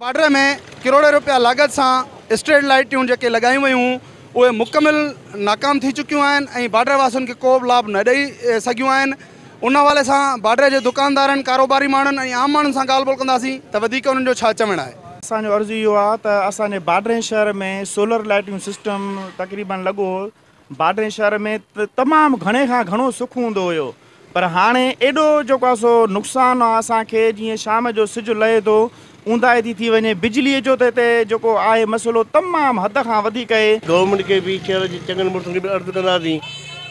Border ۾ ڪروڙين روپيا لاڳت سان اسٽريٽ لائيٽون جيڪي لڳايون ويون اهي مڪمل ناڪام ٿي چڪيون آهن ۽ بارڊر واسين کي ڪو به لاڀ نه ڏئي سگهيون آهن ان حوالي سان بارڊر جي دڪاندارن ڪاروباري ماڻهن ۽ عام ماڻهن سان ڳالهه ٻولهه ڪنداسين ته وڌيڪ انهن جو ڇا چوڻ آهي. اسان جو عرض اهو آهي ته اسان جي بارڊرين شهر ۾ سولر لائيٽيون سسٽم تقريبن لڳو هو بارڊرين شهر ۾ ته تمام گهڻي کان گهڻو سک هوندو هيو پر هاڻي ايڏو جيڪو آهي سو نقصان آهي اسان کي جيئن شام جو سج لهي ٿو اونداهي ٿي ٿي وڃي بجلي جو ته هتي جيڪو آهي مسئلو تمام حد کان وڌيڪ آهي. گورنمينٽ کي به شهر جي چڱن مڙسن کي به عرض ڪنداسين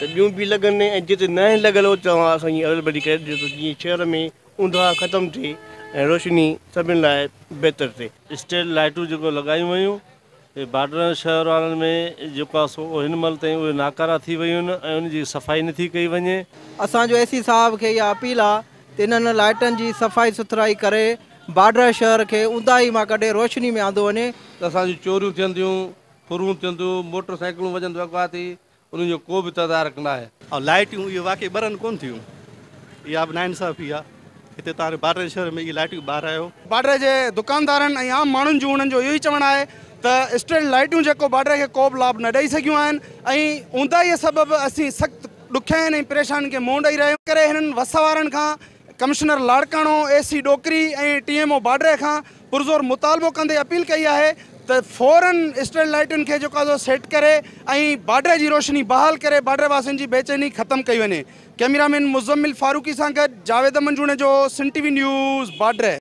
ته ٻيون به لڳن ۽ جتي ناهن لڳل اتي توهان اسان جي اويلبلٽي ڪري ڏيو ته جيئن شهر ۾ اونداهه ختم ٿئي ۽ روشني سڀن لاء بهتر ٿئي. اسٽريٽ لائيٽون جيڪو لڳايون ويون اهي بارڊر شهر وارن ۾ جيڪو آهي سو هن مهل تائين اهي ناڪارا ٿي ويون آهن ۽ ان جي صفائي نٿي ڪئي وڃي. اسان جو اي سي صاحب کي اها اپيل آ ته انهن لائٽن جي صفائي سٿرائي ڪري بارڊر شهر کي اونداهي مان ڪڍي روشني ۾ آندو وڃي. ته اسان جون چوريون ٿين ٿيون، ڦرون ٿين ٿيون، موٽر سائيڪلون وڃن ٿيون اغوا ٿي، انهن جو ڪو به تدارڪ ناهي. ۽ لائيٽيون اهي واقعي ٻرن ڪونه ٿيون اها به ناانصافي آهي هتي توهان بارڊر شهر ۾ اهي لائيٽيون ٻارايو. بارڊر جي دڪاندارن ۽ عام ماڻهن جون انهن جو اهو ئي چوڻ آهي ته اسٽريٽ لائيٽيون جيڪو بارڊر کي ڪو به لاڀ نه ڏئي سگهيون آهن ۽ اونداهي سبب اسين سخت ڏکيائين ۽ پريشانين کي منهن ڏئي رهيا ڪري هنن وس وارن کان commissioner Larkana, A C Dokri ۽ T M O Badri کان پرزور مطالبو ڪندي اپيل ڪئي آهي ته فورن اسٽريٽ لائيٽن کي جيڪو آهي سو سيٽ ڪري ۽ بارڊر جي روشني بحال ڪري بارڊر واسين جي بيچيني ختم ڪئي وڃي. ڪئميرا مين مزمل فاروقي سان گڏ Javed Ahmed Junejo, Sindh T V news, Badri.